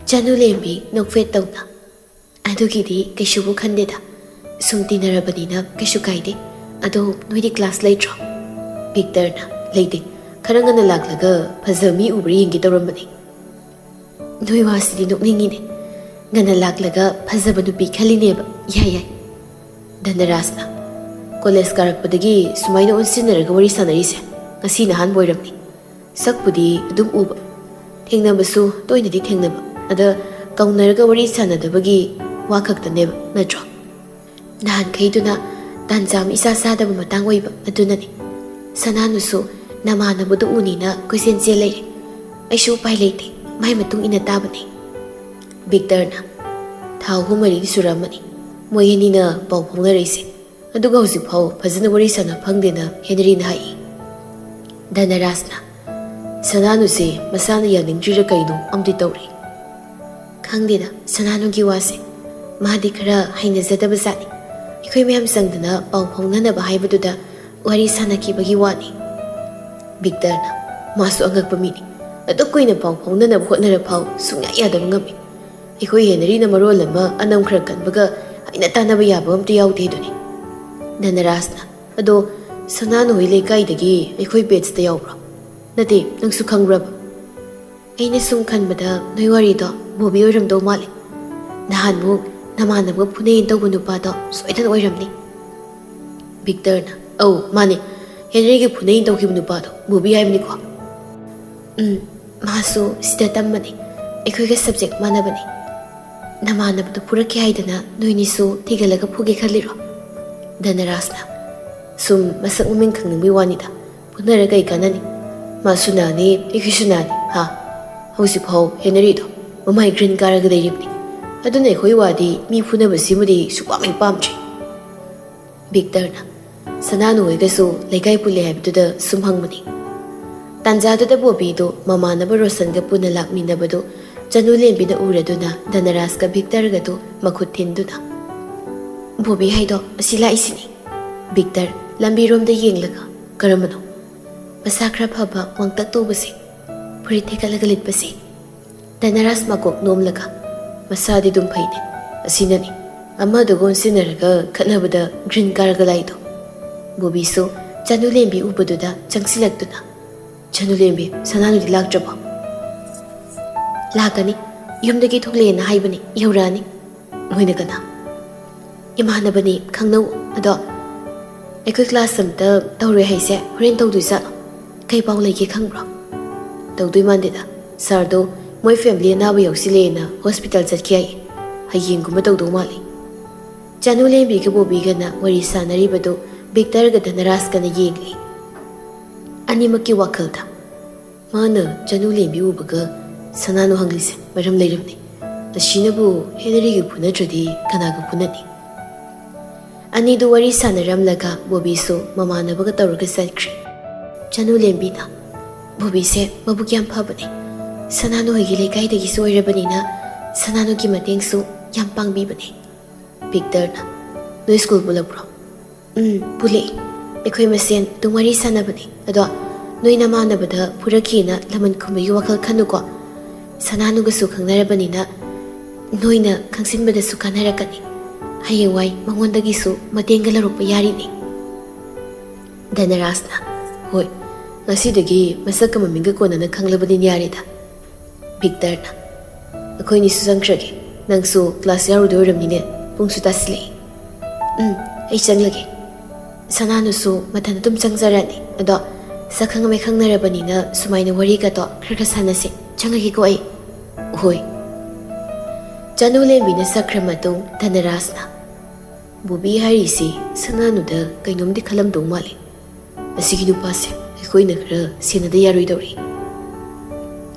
ꯆꯅꯨ ꯂꯦꯝꯕꯤ ꯅꯣꯛꯐꯦꯠ ꯇꯧꯅ, ꯑꯗꯨꯒꯤꯗꯤ ꯀꯩꯁꯨꯕꯨ ꯈꯟꯗꯦꯗ꯫ ꯁꯨꯝ ꯇꯤꯟꯅꯔꯕꯅꯤꯅ ꯀꯩꯁꯨ ꯀꯥꯏꯗꯦ꯫ ꯑꯗꯣ ꯅꯣꯏꯗꯤ ꯀ꯭ꯂꯥꯁ ꯂꯩꯇ꯭ꯔꯣ? ꯕꯤꯛꯇꯔꯅ, ꯂꯩꯇꯦ꯫ ꯈꯔ ꯉꯟꯅ ꯂꯥꯛꯂꯒ ꯐꯖꯕ ꯃꯤ ꯎꯕ꯭ꯔꯥ ꯌꯦꯡꯒꯦ ꯇꯧꯔꯝꯕꯅꯤ꯫ ꯅꯣꯏ ꯋꯥꯁꯤꯗꯤ ꯅꯣꯛꯅꯤꯡꯉꯤꯅꯦ꯫ ꯉꯟꯅ ꯂꯥꯛꯂꯒ ꯐꯖꯕ ꯅꯨꯄꯤ ꯈꯜꯂꯤꯅꯦꯕ꯫ ꯌꯥꯏ, ꯌꯥꯏ꯫ ꯙꯅꯔꯥꯖꯅ, ꯀꯣꯂꯦꯖ ꯀꯥꯔꯛꯄꯗꯒꯤ ꯁꯨꯃꯥꯏꯅ ꯑꯣꯟꯁꯤꯟꯅꯔꯒ ꯋꯥꯔꯤ ꯁꯥꯟꯅꯔꯤꯁꯦ ꯉꯁꯤꯅ ꯑꯍꯥꯟꯕ ꯑꯣꯏꯔꯝꯅꯤ꯫ ꯁꯛꯄꯨꯗꯤ ꯑꯗꯨꯝ ꯎꯕ, ꯊꯦꯡꯅꯕꯁꯨ ꯇꯣꯏꯅꯗꯤ ꯊꯦꯡꯅꯕ, ꯑꯗ ꯀꯧꯅꯔꯒ ꯋꯥꯔꯤ ꯁꯥꯟꯅꯗꯕꯒꯤ ꯋꯥ ꯈꯛꯇꯅꯦꯕ, ꯅꯠꯇ꯭ꯔꯣ? ꯅꯍꯥꯟꯈꯩꯗꯨꯅ ꯇꯥꯟꯖꯥ ꯑꯃ ꯏꯆꯥ ꯆꯥꯗꯕ ꯃꯇꯥꯡ ꯑꯣꯏꯕ ꯑꯗꯨꯅꯅꯤ꯫ ꯁꯅꯥꯅꯨꯁꯨ ꯅꯃꯥꯟꯅꯕꯗꯨ ꯎꯅꯤꯅ ꯀꯣꯏꯆꯦꯟ ꯆꯦꯜ ꯂꯩꯔꯦ꯫ ꯑꯩꯁꯨ ꯎꯄꯥꯏ ꯂꯩꯇꯦ, ꯃꯥꯏ ꯃꯇꯨꯡ ꯏꯟꯅ ꯇꯥꯕꯅꯤ꯫ ꯕꯤꯛꯇꯔꯅ, ꯊꯥ ꯑꯍꯨꯝ ꯃꯔꯤꯗꯤ ꯁꯨꯔꯝꯃꯅꯤ ꯃꯣꯏ ꯑꯅꯤꯅ ꯄꯥꯎ ꯐꯥꯎꯅꯔꯛꯏꯁꯦ, ꯑꯗꯨꯒ ꯍꯧꯖꯤꯛꯐꯥꯎ ꯐꯖꯅ ꯋꯥꯔꯤ ꯁꯥꯟꯅ ꯐꯪꯗꯦꯅ ꯍꯦꯅꯔꯤꯅ ꯍꯥꯏ꯫ ꯙꯅꯔꯥꯖꯅ, ꯁꯅꯥꯅꯨꯁꯦ ꯃꯁꯥꯅ ꯌꯥꯅꯤꯡꯗ꯭ꯔꯤꯔ ꯀꯩꯅꯣ ꯑꯝꯗꯤ ꯇꯧꯔꯤ꯫ ꯈꯪꯗꯦꯗ ꯁꯅꯥꯅꯨꯒꯤ ꯋꯥꯁꯦ, ꯃꯥꯗꯤ ꯈꯔ ꯍꯩꯅꯖꯗꯕ ꯖꯥꯠꯅꯤ꯫ ꯑꯩꯈꯣꯏ ꯃꯌꯥꯝ ꯆꯪꯗꯅ ꯄꯥꯎ ꯐꯥꯎꯅꯅꯕ ꯍꯥꯏꯕꯗꯨꯗ ꯋꯥꯔꯤ ꯁꯥꯟꯅꯈꯤꯕꯒꯤ ꯋꯥꯅꯤ꯫ ꯕꯤꯛꯇꯔꯅ, ꯃꯥꯁꯨ ꯑꯉꯛꯄ ꯃꯤꯅꯤ꯫ ꯑꯗꯨꯛ ꯀꯨꯏꯅ ꯄꯥꯎ ꯐꯥꯎꯅꯅꯕ ꯍꯣꯠꯅꯔ ꯐꯥꯎ ꯁꯨꯡꯌꯥ ꯌꯥꯗꯕ ꯉꯝꯃꯤ꯫ ꯑꯩꯈꯣꯏ ꯍꯦꯅꯔꯤꯅ ꯃꯔꯣꯜ ꯑꯃ ꯑꯅꯝ ꯈꯔ ꯀꯟꯕꯒ ꯍꯥꯏꯅ ꯇꯥꯟꯅꯕ ꯌꯥꯕ ꯑꯝꯇ ꯌꯥꯎꯗꯦ ꯑꯗꯨꯅꯤ꯫ ꯙꯅꯔꯥꯖꯅ, ꯑꯗꯣ ꯁꯅꯥꯅꯨ ꯍꯣꯏ ꯂꯩꯀꯥꯏꯗꯒꯤ ꯑꯩꯈꯣꯏ ꯕꯦꯠꯁꯇ ꯌꯥꯎꯕ꯭ꯔꯣ? ꯅꯠꯇꯦ, ꯅꯪꯁꯨ ꯈꯪꯕ꯭ꯔꯕ? ꯑꯩꯅ ꯁꯨꯝ ꯈꯟꯕꯗ ꯅꯣꯏ ꯋꯥꯔꯤꯗꯣ ꯕꯣꯕꯤ ꯑꯣꯏꯔꯝꯗꯧ ꯃꯥꯜꯂꯦ꯫ ꯅꯍꯥꯟꯃꯨꯛ ꯅꯃꯥꯟꯅꯕꯒ ꯐꯨꯅꯩꯅ ꯇꯧꯕ ꯅꯨꯄꯥꯗꯣ ꯁꯣꯏꯗꯅ ꯑꯣꯏꯔꯝꯅꯤ꯫ ꯕꯤꯛꯇꯔꯅ, ꯑꯧ, ꯃꯥꯅꯦ꯫ ꯍꯦꯅꯔꯤꯒ ꯐꯨꯅꯩꯅ ꯇꯧꯈꯤꯕ ꯅꯨꯄꯥꯗꯣ ꯕꯣꯕꯤ ꯍꯥꯏꯕꯅꯤꯀꯣ? ꯎꯝ, ꯃꯥꯁꯨ ꯁꯤꯗ ꯇꯝꯕꯅꯦ꯫ ꯑꯩꯈꯣꯏꯒ ꯁꯕꯖꯦꯛ ꯃꯥꯟꯅꯕꯅꯦ꯫ ꯅꯃꯥꯟꯅꯕꯗꯣ ꯐꯨꯔꯛꯀꯦ ꯍꯥꯏꯗꯅ ꯅꯣꯏꯅꯤꯁꯨ ꯊꯤꯒꯠꯂꯒ ꯐꯨꯒꯦ ꯈꯜꯂꯤꯔꯣ? ꯙꯅꯔꯥꯖꯅ, ꯁꯨꯝ ꯃꯁꯛ ꯃꯃꯤꯡ ꯈꯪꯅꯤꯡꯕꯒꯤ ꯋꯥꯅꯤꯗ꯫ ꯐꯨꯅꯔ ꯀꯩ ꯀꯥꯟꯅꯅꯤ? ꯃꯥꯁꯨ ꯅꯥꯅꯤ, ꯑꯩꯈꯣꯏꯁꯨ ꯅꯥꯅꯤ, ꯍꯥ? ꯍꯧꯖꯤꯛꯐꯥꯎ ꯍꯦꯅꯔꯤꯗꯣ ꯃꯃꯥꯏ ꯒ꯭ꯔꯤꯟ ꯀꯥꯔꯒ ꯂꯩꯔꯤꯕꯅꯤ꯫ ꯑꯗꯨꯅ ꯑꯩꯈꯣꯏ ꯋꯥꯗꯤ ꯃꯤ ꯐꯨꯅꯕꯁꯤꯃꯗꯤ ꯁꯨꯛꯄꯥꯝ ꯍꯦꯛ ꯄꯥꯝꯗ꯭ꯔꯤ꯫ ꯕꯤꯛꯇꯔꯅ, ꯁꯅꯥꯅꯨ ꯍꯣꯏꯒꯁꯨ ꯂꯩꯀꯥꯏ ꯄꯨꯜꯂꯦ ꯍꯥꯏꯕꯗꯨꯗ ꯁꯨꯝ ꯍꯪꯕꯅꯤ꯫ ꯇꯥꯟꯖꯥꯗꯨꯗ ꯕꯣꯕꯤꯗꯣ ꯃꯃꯥꯟꯅꯕ ꯔꯣꯁꯟꯒ ꯄꯨꯟꯅ ꯂꯥꯛꯃꯤꯟꯅꯕꯗꯨ ꯆꯅꯨ ꯂꯦꯝꯕꯤꯅ ꯎꯔꯗꯨꯅ ꯙꯅꯔꯥꯖꯀ ꯚꯤꯛꯇꯔꯒꯗꯨ ꯃꯈꯨꯠ ꯊꯤꯟꯗꯨꯅ, "ꯕꯣꯕꯤ ꯍꯥꯏꯗꯣ ꯑꯁꯤ ꯂꯥꯛꯏꯁꯤꯅꯤ꯫" ꯚꯤꯛꯇꯔ ꯂꯝꯕꯤꯔꯣꯝꯗ ꯌꯦꯡꯂꯒ, "ꯀꯔꯝꯕꯅꯣ?" "ꯃꯁꯥ ꯈꯔ ꯐꯕ ꯋꯥꯡꯇꯛ ꯇꯧꯕꯁꯦ, ꯐꯨꯔꯤꯠ ꯊꯦꯛꯀꯠꯂꯒ ꯂꯤꯠꯄꯁꯦ꯫" ꯙꯅꯔꯥꯖ ꯃꯀꯣꯛ ꯅꯣꯝꯂꯒ, "ꯃꯁꯥꯗꯤ ꯑꯗꯨꯝ ꯐꯩꯅꯦ, ꯑꯁꯤꯅꯅꯤ꯫ ꯑꯃꯗꯨꯒ ꯑꯣꯟꯁꯤꯟꯅꯔꯒ ꯈꯠꯅꯕꯗ ꯒ꯭ꯔꯤꯟ ꯀꯥꯔꯒ ꯂꯥꯛꯏꯗꯣ꯫" ꯕꯣꯕꯤꯁꯨ ꯆꯅꯨ ꯂꯦꯝꯕꯤ ꯎꯕꯗꯨꯗ ꯆꯪꯁꯤꯜꯂꯛꯇꯨꯅ, "ꯆꯅꯨ ꯂꯦꯝꯕꯤ, ꯁꯅꯥꯅꯨꯗꯤ ꯂꯥꯛꯇ꯭ꯔꯕꯣ?" "ꯂꯥꯛꯀꯅꯤ, ꯌꯨꯝꯗꯒꯤ ꯊꯣꯛꯂꯛꯑꯦꯅ ꯍꯥꯏꯕꯅꯤ, ꯌꯧꯔꯛꯑꯅꯤ꯫" "ꯃꯣꯏꯅ ꯀꯅꯥ?" "ꯏꯃꯥꯟꯅꯕꯅꯤ, ꯈꯪꯅꯧ꯫ ꯑꯗꯣ ꯑꯩꯈꯣꯏ ꯀ꯭ꯂꯥꯁ ꯑꯝꯇ ꯇꯧꯔꯣꯏ ꯍꯥꯏꯁꯦ ꯍꯣꯔꯦꯟ ꯇꯧꯗꯣꯏꯖꯥꯠꯂꯣ? ꯀꯩ ꯄꯥꯎ ꯂꯩꯒꯦ ꯈꯪꯕ꯭ꯔꯣ?" "ꯇꯧꯗꯣꯏ ꯃꯥꯟꯗꯦꯗ꯫ ꯁꯥꯔꯗꯣ ꯃꯣꯏ ꯐꯦꯃꯤꯂꯤ ꯑꯅꯥꯕ ꯌꯥꯎꯁꯤꯜꯂꯦꯅ ꯍꯣꯁꯄꯤꯇꯥꯜ ꯆꯠꯈꯤ ꯍꯥꯏ꯫ ꯍꯌꯦꯡꯒꯨꯝꯕ ꯇꯧꯗꯧ ꯃꯥꯜꯂꯤ꯫" ꯆꯅꯨ ꯂꯦꯝꯕꯤꯒ ꯕꯣꯕꯤꯒꯅ ꯋꯥꯔꯤ ꯁꯥꯟꯅꯔꯤꯕꯗꯨ ꯚꯤꯛꯇꯔꯒ ꯙꯅꯔꯥꯖꯀꯅ ꯌꯦꯡꯂꯤ꯫ ꯑꯅꯤꯃꯛꯀꯤ ꯋꯥꯈꯜꯗ, "ꯃꯥꯅ ꯆꯅꯨ ꯂꯦꯝꯕꯤ ꯎꯕꯒ ꯁꯅꯥꯅꯨ ꯍꯪꯂꯤꯁꯦ ꯃꯔꯝ ꯂꯩꯔꯝꯅꯤ꯫ ꯑꯁꯤꯅꯕꯨ ꯍꯦꯅꯔꯤꯒ ꯐꯨꯅꯗ꯭ꯔꯗꯤ ꯀꯅꯥꯒ ꯐꯨꯅꯅꯤ?" ꯑꯅꯤꯗꯨ ꯋꯥꯔꯤ ꯁꯥꯟꯅꯔꯝꯂꯒ ꯕꯣꯕꯤꯁꯨ ꯃꯃꯥꯟꯅꯕꯒ ꯇꯧꯔꯒ ꯆꯠꯈ꯭ꯔꯦ꯫ ꯆꯅꯨ ꯂꯦꯝꯕꯤꯅ, "ꯕꯣꯕꯤꯁꯦ ꯃꯕꯨꯛ ꯌꯥꯝ ꯐꯕꯅꯦ꯫ ꯁꯅꯥꯅꯨ ꯍꯣꯏꯒꯤ ꯂꯩꯀꯥꯏꯗꯒꯤꯁꯨ ꯑꯣꯏꯔꯕꯅꯤꯅ ꯁꯅꯥꯅꯨꯒꯤ ꯃꯇꯦꯡꯁꯨ ꯌꯥꯝ ꯄꯥꯡꯕꯤꯕꯅꯦ꯫" ꯚꯤꯛꯇꯔꯅ, "ꯅꯣꯏ ꯁ꯭ꯀꯨꯜ ꯄꯨꯜꯂꯛꯄ꯭ꯔꯣ?" "ꯎꯝ, ꯄꯨꯜꯂꯛꯏ꯫ ꯑꯩꯈꯣꯏ ꯃꯁꯦꯟ ꯑꯗꯨꯝ ꯋꯥꯔꯤ ꯁꯥꯟꯅꯕꯅꯦ꯫ ꯑꯗꯣ ꯅꯣꯏ ꯅꯃꯥꯟꯅꯕꯗ ꯐꯨꯔꯛꯈꯤꯅ ꯂꯃꯟ ꯈꯨꯝꯕꯒꯤ ꯋꯥꯈꯜ ꯈꯟꯅꯨꯀꯣ꯫ ꯁꯅꯥꯅꯨꯒꯁꯨ ꯈꯪꯅꯔꯕꯅꯤꯅ ꯅꯣꯏꯅ ꯈꯪꯖꯤꯟꯕꯗꯁꯨ ꯀꯥꯟꯅꯔꯛꯀꯅꯤ꯫ ꯍꯌꯦꯡꯋꯥꯏ ꯃꯉꯣꯟꯗꯒꯤꯁꯨ ꯃꯇꯦꯡꯒ ꯂꯧꯔꯛꯄ ꯌꯥꯔꯤꯅꯦ꯫" ꯙꯅꯔꯥꯖꯅ, "ꯍꯣꯏ, ꯉꯁꯤꯗꯒꯤ ꯃꯁꯛꯀ ꯃꯃꯤꯡꯒ ꯀꯣꯟꯅꯅ ꯈꯪꯂꯕꯅꯤꯅ ꯌꯥꯔꯦꯗ꯫" ꯚꯤꯛꯇꯔꯅ, "ꯑꯩꯈꯣꯏꯅꯤꯁꯨ ꯆꯪꯈ꯭ꯔꯒꯦ꯫ ꯅꯪꯁꯨ ꯀ꯭ꯂꯥꯁ ꯌꯥꯎꯔꯨꯗꯣꯏ ꯑꯣꯏꯔꯝꯅꯤꯅꯦ, ꯄꯨꯡꯁꯨ ꯇꯥꯁꯤꯜꯂꯛꯑꯦ꯫" "ꯎꯝ, ꯑꯩ ꯆꯪꯂꯒꯦ꯫ ꯁꯅꯥꯅꯨꯁꯨ ꯃꯊꯟꯇ ꯑꯗꯨꯝ ꯆꯪꯖꯔꯅꯤ꯫ ꯑꯗꯣ ꯁꯛꯈꯪ ꯃꯥꯏꯈꯪꯅꯔꯕꯅꯤꯅ ꯁꯨꯃꯥꯏꯅ ꯋꯥꯔꯤꯒꯗꯣ ꯈꯔ ꯈꯔ ꯁꯥꯟꯅꯁꯦ꯫ ꯆꯪꯉꯒꯦꯀꯣ ꯑꯩ꯫" "ꯍꯣꯏ꯫" ꯆꯅꯨ ꯂꯦꯝꯕꯤꯅ ꯆꯠꯈ꯭ꯔ ꯃꯇꯨꯡ ꯙꯅꯔꯥꯖꯅ, "ꯕꯣꯕꯤ ꯍꯥꯏꯔꯤꯁꯤ ꯁꯅꯥꯅꯨꯗ ꯀꯩꯅꯣꯝꯗꯤ ꯈꯜꯂꯝꯗꯧ ꯃꯥꯜꯂꯤ꯫ ꯑꯁꯤꯒꯤ ꯅꯨꯄꯥꯁꯦ ꯑꯩꯈꯣꯏꯅ ꯈꯔ ꯁꯦꯟꯅꯗ ꯌꯥꯔꯣꯏꯗꯧꯔꯤ꯫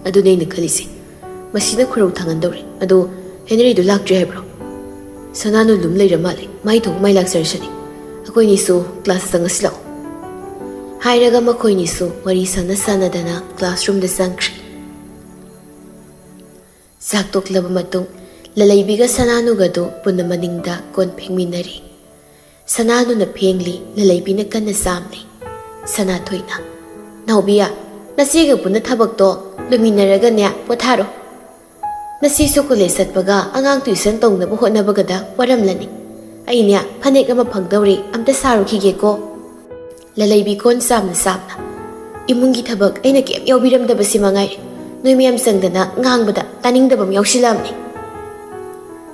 ꯑꯗꯨꯅꯦ ꯑꯩꯅ ꯈꯜꯂꯤꯁꯦ, ꯃꯁꯤꯅ ꯈꯨꯔꯧ ꯊꯥꯡꯍꯟꯗꯧꯔꯦ꯫ ꯑꯗꯣ ꯍꯦꯅꯔꯤꯗꯨ ꯂꯥꯛꯇ꯭ꯔꯤ ꯍꯥꯏꯕ꯭ꯔꯣ?" "ꯁꯅꯥꯅꯨ ꯂꯨꯝ ꯂꯩꯔ ꯃꯥꯜꯂꯦ, ꯃꯥꯏ ꯊꯣꯛꯄ ꯃꯥꯏ ꯂꯥꯛꯆꯔꯁꯅꯤ꯫ ꯑꯩꯈꯣꯏꯅꯤꯁꯨ ꯀ꯭ꯂꯥꯁꯇ ꯆꯪꯉꯁꯤ ꯂꯥꯛꯑꯣ꯫" ꯍꯥꯏꯔꯒ ꯃꯈꯣꯏꯅꯤꯁꯨ ꯋꯥꯔꯤ ꯁꯥꯟꯅ ꯁꯥꯟꯅꯗꯅ ꯀ꯭ꯂꯥꯁꯔꯨꯝꯗ ꯆꯪꯈ꯭ꯔꯦ꯫ ꯆꯥꯛ ꯇꯣꯛꯂꯕ ꯃꯇꯨꯡ, ꯂꯂꯩꯕꯤꯒ ꯁꯅꯥꯅꯨꯒꯗꯨ ꯄꯨꯟꯅ ꯃꯅꯤꯡꯗ ꯀꯣꯟ ꯐꯦꯡꯃꯤꯟꯅꯔꯤ꯫ ꯁꯅꯥꯅꯨꯅ ꯐꯦꯡꯂꯤ, ꯂꯂꯩꯕꯤꯅ ꯀꯟꯅ ꯆꯥꯝꯂꯤ꯫ ꯁꯅꯥꯊꯣꯏꯅ, "ꯅꯥꯎꯕꯤꯌꯥ, ꯅꯆꯦꯒ ꯄꯨꯟꯅ ꯊꯕꯛꯇꯣ ꯂꯣꯏꯃꯤꯟꯅꯔꯒꯅꯦ ꯄꯣꯊꯥꯔꯣ꯫ ꯅꯆꯦꯁꯨ ꯀꯣꯂꯦꯖ ꯆꯠꯄꯒ ꯑꯉꯥꯡ ꯇ꯭ꯌꯨꯁꯟ ꯇꯧꯅꯕ ꯍꯣꯠꯅꯕꯒꯗ ꯋꯥꯔꯝꯂꯅꯤ꯫ ꯑꯩꯅꯦ ꯐꯅꯦꯛ ꯑꯃ ꯐꯪꯗꯧꯔꯤ, ꯑꯝꯇ ꯁꯥꯔꯨꯈꯤꯒꯦꯀꯣ꯫" ꯂꯂꯩꯕꯤ ꯀꯣꯟ ꯆꯥꯝꯅ ꯆꯥꯝꯅ, "ꯏꯃꯨꯡꯒꯤ ꯊꯕꯛ ꯑꯩꯅ ꯀꯩꯝ ꯌꯥꯎꯕꯤꯔꯝꯗꯕꯁꯤ ꯃꯉꯥꯏꯔꯦ꯫ ꯅꯣꯏ ꯃꯌꯥꯝ ꯆꯪꯗꯅ ꯉꯥꯡꯕꯗ ꯇꯥꯅꯤꯡꯗꯕ ꯑꯃ ꯌꯥꯎꯁꯤꯜꯂꯛꯑꯕꯅꯤ꯫"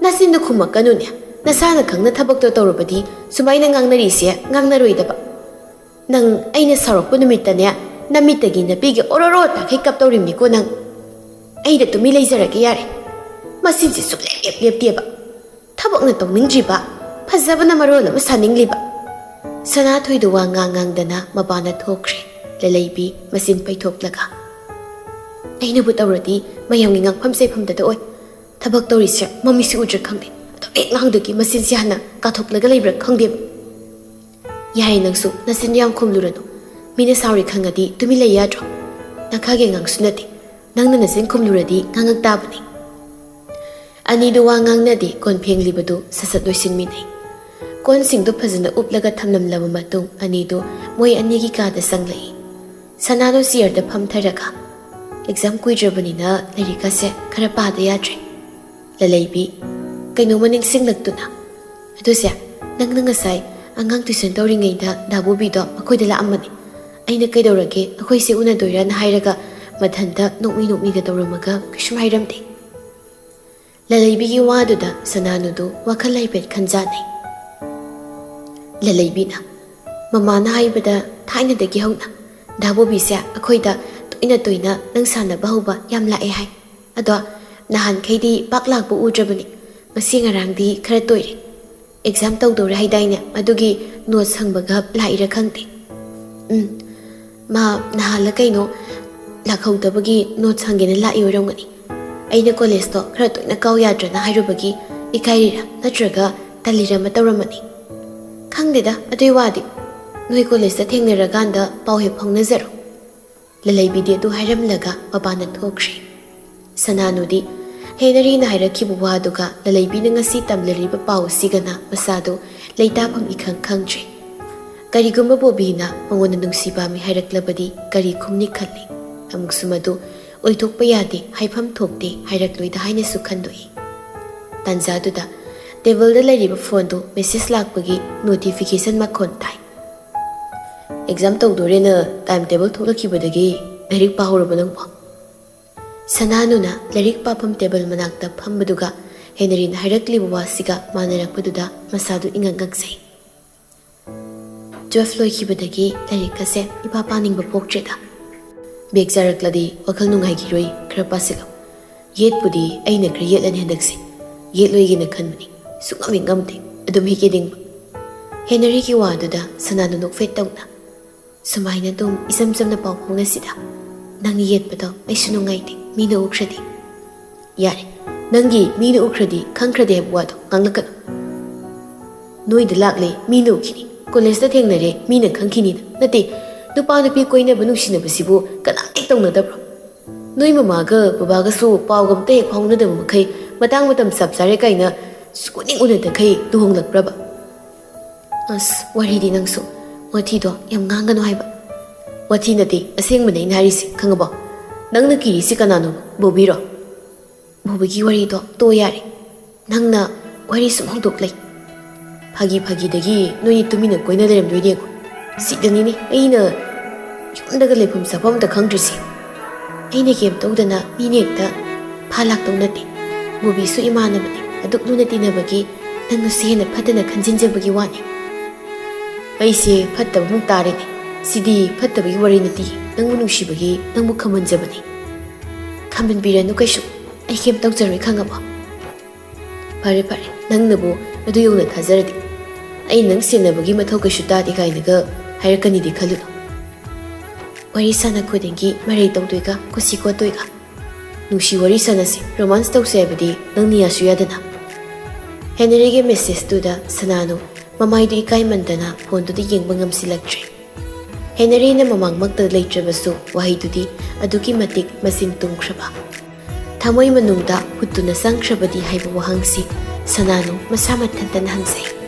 "ꯅꯆꯤꯟꯗꯨ ꯈꯨꯝꯃꯛꯀꯅꯨꯅꯦ꯫ ꯅꯁꯥꯅ ꯈꯪꯅ ꯊꯕꯛꯇꯣ ꯇꯧꯔꯕꯗꯤ ꯁꯨꯃꯥꯏꯅ ꯉꯥꯡꯅꯔꯤꯁꯦ ꯉꯥꯡꯅꯔꯣꯏꯗꯕ꯫ ꯅꯪ ꯑꯩꯅ ꯁꯥꯎꯔꯛꯄ ꯅꯨꯃꯤꯠꯇꯅꯦ, ꯅꯃꯤꯠꯇꯒꯤ ꯅꯄꯤꯒ ꯑꯣꯔꯣꯔꯣ ꯇꯥꯈꯩ ꯀꯞꯇꯧꯔꯤꯕꯅꯤꯀꯣ ꯅꯪ꯫ ꯑꯩꯗ ꯇꯨꯃꯤꯟ ꯂꯩꯖꯔꯒꯦ ꯌꯥꯔꯦ꯫ ꯃꯆꯤꯟꯁꯤ ꯁꯨꯡꯂꯦꯞ ꯍꯦꯛ ꯂꯦꯞꯇꯦꯕ꯫ ꯊꯕꯛꯅ ꯇꯧꯅꯤꯡꯗ꯭ꯔꯤꯕ, ꯐꯖꯕꯅ ꯃꯔꯣꯜ ꯑꯃ ꯁꯥꯅꯤꯡꯂꯤꯕ꯫" ꯁꯅꯥꯊꯣꯏꯗꯨ ꯋꯥ ꯉꯥꯡ ꯉꯥꯡꯗꯅ ꯃꯄꯥꯟꯗ ꯊꯣꯛꯈ꯭ꯔꯦ꯫ ꯂꯂꯩꯕꯤ ꯃꯆꯤꯟ ꯄꯩꯊꯣꯛꯂꯒ, "ꯑꯩꯅꯕꯨ ꯇꯧꯔꯗꯤ ꯃꯌꯥꯝꯒꯤ ꯉꯥꯡꯐꯝ ꯆꯩꯐꯝꯗꯗ ꯑꯣꯏ꯫ ꯊꯕꯛ ꯇꯧꯔꯤꯁꯦ ꯃꯃꯤꯠꯁꯤ ꯎꯗ꯭ꯔꯥ ꯈꯪꯗꯦ, ꯑꯗꯨꯝ ꯍꯦꯛ ꯉꯥꯡꯗꯒꯤ ꯃꯆꯤꯟꯁꯤ ꯍꯥꯟꯅ ꯀꯥꯊꯣꯛꯂꯒ ꯂꯩꯕ꯭ꯔꯥ ꯈꯪꯗꯦꯕ꯫" "ꯌꯥꯔꯦ, ꯅꯪꯁꯨ ꯅꯆꯤꯟ ꯌꯥꯝ ꯈꯨꯝꯂꯨꯔꯅꯨ꯫ ꯃꯤꯅ ꯁꯥꯎꯔꯤ ꯈꯪꯉꯗꯤ ꯇꯨꯃꯤꯟ ꯂꯩ ꯌꯥꯗ꯭ꯔꯣ? ꯅꯈꯥꯒꯤ ꯑꯉꯥꯡꯁꯨ ꯅꯠꯇꯦ꯫ ꯅꯪꯅ ꯅꯆꯤꯟ ꯈꯨꯝꯂꯨꯔꯗꯤ ꯉꯥꯡꯉꯛ ꯇꯥꯕꯅꯤ꯫" ꯑꯅꯤꯗꯨ ꯋꯥ ꯉꯥꯡꯅꯗꯦ, ꯀꯣꯟ ꯐꯦꯡꯂꯤꯕꯗꯨ ꯁꯠ ꯁꯠ ꯂꯣꯏꯁꯤꯟꯃꯤꯟꯅꯩ꯫ ꯀꯣꯟꯁꯤꯡꯗꯨ ꯐꯖꯅ ꯎꯞꯂꯒ ꯊꯝꯂꯝꯂꯕ ꯃꯇꯨꯡ, ꯑꯅꯤꯗꯨ ꯃꯣꯏ ꯑꯅꯤꯒꯤ ꯀꯥꯗ ꯆꯪꯂꯛꯏ꯫ ꯁꯅꯥꯗꯣ ꯆꯤꯌꯔꯗ ꯐꯝꯊꯔꯒ, "ꯑꯦꯛꯖꯥꯝ ꯀꯨꯏꯗ꯭ꯔꯕꯅꯤꯅ ꯂꯥꯏꯔꯤꯛꯀꯁꯦ ꯈꯔ ꯄꯥꯗ ꯌꯥꯗ꯭ꯔꯦ꯫" ꯂꯂꯩꯕꯤ, ꯀꯩꯅꯣꯝꯃ ꯅꯤꯡꯁꯤꯡꯂꯛꯇꯨꯅ, "ꯑꯗꯨꯁꯦ, ꯅꯪꯅ ꯉꯁꯥꯏ ꯑꯉꯥꯡ ꯇ꯭ꯌꯨꯁꯟ ꯇꯧꯔꯤꯉꯩꯗ ꯗꯥ ꯕꯣꯕꯤꯗꯣ ꯑꯩꯈꯣꯏꯗ ꯂꯥꯛꯑꯝꯕꯅꯤ꯫ ꯑꯩꯅ ꯀꯩꯗꯧꯔꯒꯦ, ꯑꯩꯈꯣꯏꯁꯦ ꯎꯅꯗꯣꯏꯔꯥꯅ ꯍꯥꯏꯔꯒ ꯃꯊꯟꯇ ꯅꯣꯛꯃꯤ ꯅꯣꯛꯃꯤꯒ ꯇꯧꯔꯝꯃꯒ ꯀꯩꯁꯨꯝ ꯍꯥꯏꯔꯝꯗꯦ꯫" ꯂꯂꯩꯕꯤꯒꯤ ꯋꯥꯗꯨꯗ ꯁꯅꯥꯅꯨꯗꯨ ꯋꯥꯈꯜ ꯍꯥꯏꯐꯦꯠ ꯈꯟꯖꯥꯟꯅꯩ꯫ ꯂꯂꯩꯕꯤꯅ, "ꯃꯃꯥꯅ ꯍꯥꯏꯕꯗ ꯊꯥꯏꯅꯗꯒꯤ ꯍꯧꯅ ꯗꯥ ꯕꯣꯕꯤꯁꯦ ꯑꯩꯈꯣꯏꯗ ꯇꯣꯏꯅ ꯇꯣꯏꯅ ꯅꯪ ꯁꯥꯟꯅꯕ ꯍꯧꯕ ꯌꯥꯝ ꯂꯥꯛꯑꯦ ꯍꯥꯏ꯫ ꯑꯗꯣ ꯅꯍꯥꯟꯈꯩꯗꯤ ꯄꯥꯛ ꯂꯥꯛꯄ ꯎꯗ꯭ꯔꯕꯅꯤ꯫ ꯉꯁꯤ ꯉꯔꯥꯡꯗꯤ ꯈꯔ ꯇꯣꯏꯔꯦ꯫ ꯑꯦꯛꯖꯥꯝ ꯇꯧꯗꯧꯔꯦ ꯍꯥꯏꯗꯥꯏꯅꯦ? ꯑꯗꯨꯒꯤ ꯅꯣꯠꯁ ꯍꯪꯕꯒ ꯂꯥꯛꯏꯔꯥ ꯈꯪꯗꯦ꯫ ꯎꯝ, ꯃꯥ ꯅꯍꯥꯟꯂ ꯀꯩꯅꯣ ꯂꯥꯛꯍꯧꯗꯕꯒꯤ ꯅꯣꯠꯁ ꯍꯪꯒꯦꯅ ꯂꯥꯛꯏ ꯑꯣꯏꯔꯝꯒꯅꯤ꯫ ꯑꯩꯅ ꯀꯣꯂꯦꯖꯇꯣ ꯈꯔ ꯇꯣꯏꯅ ꯀꯥꯎ ꯌꯥꯗ꯭ꯔꯅ ꯍꯥꯏꯔꯨꯕꯒꯤ ꯏꯀꯥꯏꯔꯤꯔꯥ ꯅꯠꯇ꯭ꯔꯒ ꯇꯜꯂꯤꯔ ꯑꯃ ꯇꯧꯔꯝꯃꯅꯤ꯫ ꯈꯪꯗꯦꯗ ꯑꯗꯨꯏ ꯋꯥꯗꯤ꯫ ꯅꯣꯏ ꯀꯣꯂꯦꯖꯇ ꯊꯦꯡꯅꯔꯀꯥꯟꯗ ꯄꯥꯎ ꯍꯦꯛ ꯐꯥꯎꯅꯖꯔꯣ꯫" ꯂꯂꯩꯕꯤꯗꯤ ꯑꯗꯨ ꯍꯥꯏꯔꯝꯂꯒ ꯃꯄꯥꯟꯗ ꯊꯣꯛꯈ꯭ꯔꯦ꯫ ꯁꯅꯥꯅꯨꯗꯤ, ꯍꯦꯅꯔꯤꯅ ꯍꯥꯏꯔꯛꯈꯤꯕ ꯋꯥꯗꯨꯒ ꯂꯂꯩꯕꯤꯅ ꯉꯁꯤ ꯇꯝꯂꯔꯤꯕ ꯄꯥꯎ ꯑꯁꯤꯒꯅ ꯃꯁꯥꯗꯨ ꯂꯩꯇꯥꯐꯝ ꯏꯈꯪ ꯈꯪꯗ꯭ꯔꯦ꯫ ꯀꯔꯤꯒꯨꯝꯕ ꯕꯣꯕꯤꯅ ꯃꯉꯣꯟꯗ ꯅꯨꯡꯁꯤ ꯄꯥꯝꯃꯤ ꯍꯥꯏꯔꯛꯂꯕꯗꯤ ꯀꯔꯤ ꯈꯨꯝꯅꯤ ꯈꯜꯂꯤ꯫ ꯑꯃꯨꯛꯁꯨ ꯃꯗꯨ ꯑꯣꯏꯊꯣꯛꯄ ꯌꯥꯗꯦ, ꯍꯥꯏꯐꯝ ꯊꯣꯛꯇꯦ ꯍꯥꯏꯔꯛꯂꯣꯏꯗ ꯍꯥꯏꯅꯁꯨ ꯈꯟꯗꯣꯛꯏ꯫ ꯇꯥꯟꯖꯥꯗꯨꯗ ꯇꯦꯕꯜꯗ ꯂꯩꯔꯤꯕ ꯐꯣꯟꯗꯨ ꯃꯦꯁꯦꯖ ꯂꯥꯛꯄꯒꯤ ꯅꯣꯇꯤꯐꯤꯀꯦꯁꯟ ꯃꯈꯣꯟ ꯇꯥꯏ꯫ "ꯑꯦꯛꯖꯥꯝ ꯇꯧꯗꯣꯔꯦꯅ ꯇꯥꯏꯝ ꯇꯦꯕꯜ ꯊꯣꯛꯂꯛꯈꯤꯕꯗꯒꯤ ꯂꯥꯏꯔꯤꯛ ꯄꯥꯍꯧꯔꯕ ꯅꯪꯕꯣ?" ꯁꯅꯥꯅꯨꯅ ꯂꯥꯏꯔꯤꯛ ꯄꯥꯐꯝ ꯇꯦꯕꯜ ꯃꯅꯥꯛꯇ ꯐꯝꯕꯗꯨꯒ ꯍꯦꯅꯔꯤꯅ ꯍꯥꯏꯔꯛꯂꯤꯕ ꯋꯥꯁꯤꯒ ꯃꯥꯟꯅꯔꯛꯄꯗꯨꯗ ꯃꯁꯥꯗꯨ ꯏꯉꯛ ꯉꯛꯆꯩ꯫ "ꯇꯨꯋꯦꯜꯐ ꯂꯣꯏꯈꯤꯕꯗꯒꯤ ꯂꯥꯏꯔꯤꯛ ꯑꯁꯦ ꯏꯄꯥ ꯄꯥꯅꯤꯡꯕ ꯄꯣꯛꯇ꯭ꯔꯦꯗ꯫ ꯕꯦꯛ ꯆꯥꯔꯛꯂꯗꯤ ꯋꯥꯈꯜ ꯅꯨꯡꯉꯥꯏꯈꯤꯔꯣꯏ, ꯈꯔ ꯄꯥꯁꯤꯜꯂꯣ꯫ ꯌꯦꯠꯄꯨꯗꯤ ꯑꯩꯅ ꯈꯔ ꯌꯦꯠꯂꯅꯤ ꯍꯟꯗꯛꯁꯦ꯫ ꯌꯦꯠꯂꯣꯏꯒꯦꯅ ꯈꯟꯕꯅꯤ, ꯁꯨꯡꯉꯝ ꯍꯦꯛ ꯉꯝꯗꯦ, ꯑꯗꯨꯝ ꯍꯦꯛ ꯌꯦꯠꯅꯤꯡꯕ꯫" ꯍꯦꯅꯔꯤꯒꯤ ꯋꯥꯗꯨꯗ ꯁꯅꯥꯅꯨ ꯅꯣꯛꯐꯦꯠ ꯇꯧꯅ, "ꯁꯨꯃꯥꯏꯅ ꯑꯗꯨꯝ ꯏꯆꯝ ꯆꯝꯅ ꯄꯥꯎ ꯐꯥꯎꯅꯁꯤꯗ꯫ ꯅꯪ ꯌꯦꯠꯄꯗꯣ ꯑꯩꯁꯨ ꯅꯨꯡꯉꯥꯏꯇꯦ, ꯃꯤꯅ ꯎꯈ꯭ꯔꯗꯤ꯫" "ꯌꯥꯔꯦ, ꯅꯪꯒꯤ ꯃꯤꯅ ꯎꯈ꯭ꯔꯗꯤ ꯈꯪꯈ꯭ꯔꯗꯤ ꯍꯥꯏꯕ ꯋꯥꯗꯣ ꯉꯥꯡꯂꯛꯀꯅꯨ꯫ ꯅꯣꯏꯗ ꯂꯥꯛꯂꯦ, ꯃꯤꯅ ꯎꯈꯤꯅꯤ꯫ ꯀꯣꯂꯦꯖꯇ ꯊꯦꯡꯅꯔꯦ, ꯃꯤꯅ ꯈꯪꯈꯤꯅꯤꯅ꯫ ꯅꯠꯇꯦ, ꯅꯨꯄꯥ ꯅꯨꯄꯤ ꯀꯣꯏꯅꯕ ꯅꯨꯡꯁꯤꯅꯕꯁꯤꯕꯨ ꯀꯅꯥꯝ ꯍꯦꯛ ꯇꯧꯅꯗꯕ꯭ꯔꯣ? ꯅꯣꯏ ꯃꯃꯥꯒ ꯕꯕꯥꯒꯁꯨ ꯄꯥꯎꯒ ꯑꯝꯇ ꯍꯦꯛ ꯐꯥꯎꯅꯗꯕ ꯃꯈꯩ ꯃꯇꯥꯡ ꯃꯇꯝ ꯆꯞ ꯆꯥꯔꯦ ꯀꯥꯏꯅ ꯁꯨꯛꯎꯅꯤꯡ ꯎꯅꯗꯈꯩ ꯂꯨꯍꯣꯡꯂꯛꯄ꯭ꯔꯕ?" "ꯑꯁ, ꯋꯥꯔꯤꯗꯤ ꯅꯪꯁꯨ꯫ ꯋꯥꯊꯤꯗꯣ ꯌꯥꯝ ꯉꯥꯡꯒꯅꯨ ꯍꯥꯏꯕ꯫" "ꯋꯥꯊꯤ ꯅꯠꯇꯦ, ꯑꯁꯦꯡꯕꯅꯦ ꯑꯩꯅ ꯍꯥꯏꯔꯤꯁꯦ, ꯈꯪꯉꯕꯣ?" "ꯅꯪꯅ ꯀꯤꯔꯤꯁꯤ ꯀꯅꯥꯅꯣ? ꯕꯣꯕꯤꯔꯣ?" "ꯕꯣꯕꯤꯒꯤ ꯋꯥꯔꯤꯗꯣ ꯇꯣꯛꯑꯣ ꯌꯥꯔꯦ꯫ ꯅꯪꯅ ꯋꯥꯔꯤ ꯁꯨꯝ ꯍꯧꯗꯣꯛ ꯂꯩ꯫ ꯐꯥꯒꯤ ꯐꯥꯒꯤꯗꯒꯤ ꯅꯣꯏꯅꯤ ꯇꯨꯃꯤꯟꯅ ꯀꯣꯏꯅ ꯂꯩꯔꯝꯗꯣꯏꯅꯦꯀꯣ꯫ ꯁꯤꯗꯅꯤꯅꯦ ꯑꯩꯅ ꯌꯨꯝꯗꯒ ꯂꯩꯐꯝ ꯆꯥꯐꯝ ꯑꯝꯇ ꯈꯪꯗ꯭ꯔꯤꯁꯦ꯫ ꯑꯩꯅ ꯀꯩꯝ ꯇꯧꯗꯅ ꯃꯤꯅ ꯍꯦꯛꯇ ꯐꯥ ꯂꯥꯛꯇꯧ ꯅꯠꯇꯦ꯫ ꯕꯣꯕꯤꯁꯨ ꯏꯃꯥꯟꯅꯕꯅꯦ, ꯑꯗꯨꯛ ꯂꯨꯅ ꯇꯤꯟꯅꯕꯒꯤ ꯅꯪꯅꯁꯨ ꯍꯦꯟꯅ ꯐꯠꯇꯅ ꯈꯟꯖꯤꯟꯖꯕꯒꯤ ꯋꯥꯅꯤ꯫" "ꯑꯩꯁꯦ ꯐꯠꯇꯕꯃꯨꯛ ꯇꯥꯔꯦꯅꯦ꯫ ꯁꯤꯗꯤ ꯐꯠꯇꯕꯒꯤ ꯋꯥꯔꯤ ꯅꯠꯇꯦ, ꯅꯪꯕꯨ ꯅꯨꯡꯁꯤꯕꯒꯤ ꯅꯪꯕꯨ ꯈꯝꯍꯟꯖꯕꯅꯤ꯫" "ꯈꯝꯍꯟꯕꯤꯔꯅꯨ ꯀꯩꯁꯨ, ꯑꯩ ꯀꯩꯝ ꯇꯧꯖꯔꯣꯏ, ꯈꯪꯉꯕꯣ?" "ꯐꯔꯦ ꯐꯔꯦ, ꯅꯪꯅꯕꯨ ꯑꯗꯨ ꯌꯧꯅ ꯊꯥꯖꯔꯗꯤ꯫ ꯑꯩ ꯅꯪ ꯁꯦꯟꯅꯕꯒꯤ ꯃꯊꯧ ꯀꯩꯁꯨ ꯇꯥꯗꯦ ꯀꯥꯏꯅꯒ ꯍꯥꯏꯔꯛꯀꯅꯤꯗꯤ ꯈꯜꯂꯨꯅꯨ꯫ ꯋꯥꯔꯤ ꯁꯥꯟꯅ ꯈꯨꯗꯤꯡꯒꯤ ꯃꯔꯩ ꯇꯧꯗꯣꯏꯒ ꯀꯨꯁꯤ ꯀꯣꯠꯇꯣꯏꯒ꯫ ꯅꯨꯡꯁꯤ ꯋꯥꯔꯤ ꯁꯥꯟꯅꯁꯤ, ꯔꯣꯃꯥꯟꯁ ꯇꯧꯁꯦ ꯍꯥꯏꯕꯗꯤ ꯅꯪꯅ ꯌꯥꯁꯨ ꯌꯥꯗꯅ꯫" ꯍꯦꯅꯔꯤꯒꯤ ꯃꯦꯁꯦꯖꯇꯨꯗ ꯁꯅꯥꯅꯨ ꯃꯃꯥꯏꯗꯨ ꯏꯀꯥꯏꯃꯟꯗꯅ ꯐꯣꯟꯗꯨꯗ ꯌꯦꯡꯕ ꯉꯝꯁꯤꯜꯂꯛꯇ꯭ꯔꯦ꯫ ꯍꯦꯅꯔꯤꯅ ꯃꯃꯥꯡꯃꯛꯇ ꯂꯩꯇ꯭ꯔꯕꯁꯨ ꯋꯥꯍꯩꯗꯨꯗꯤ ꯑꯗꯨꯛꯀꯤ ꯃꯇꯤꯛ ꯃꯆꯤꯟ ꯇꯨꯝꯈ꯭ꯔꯕ꯫ ꯊꯃꯣꯏ ꯃꯅꯨꯡꯗ ꯍꯨꯠꯇꯨꯅ ꯆꯪꯈ꯭ꯔꯕꯗꯤ ꯍꯥꯏꯕ ꯋꯥꯍꯪꯁꯤ ꯁꯅꯥꯅꯨ ꯃꯁꯥ ꯃꯊꯟꯇꯅ ꯍꯪꯖꯩ꯫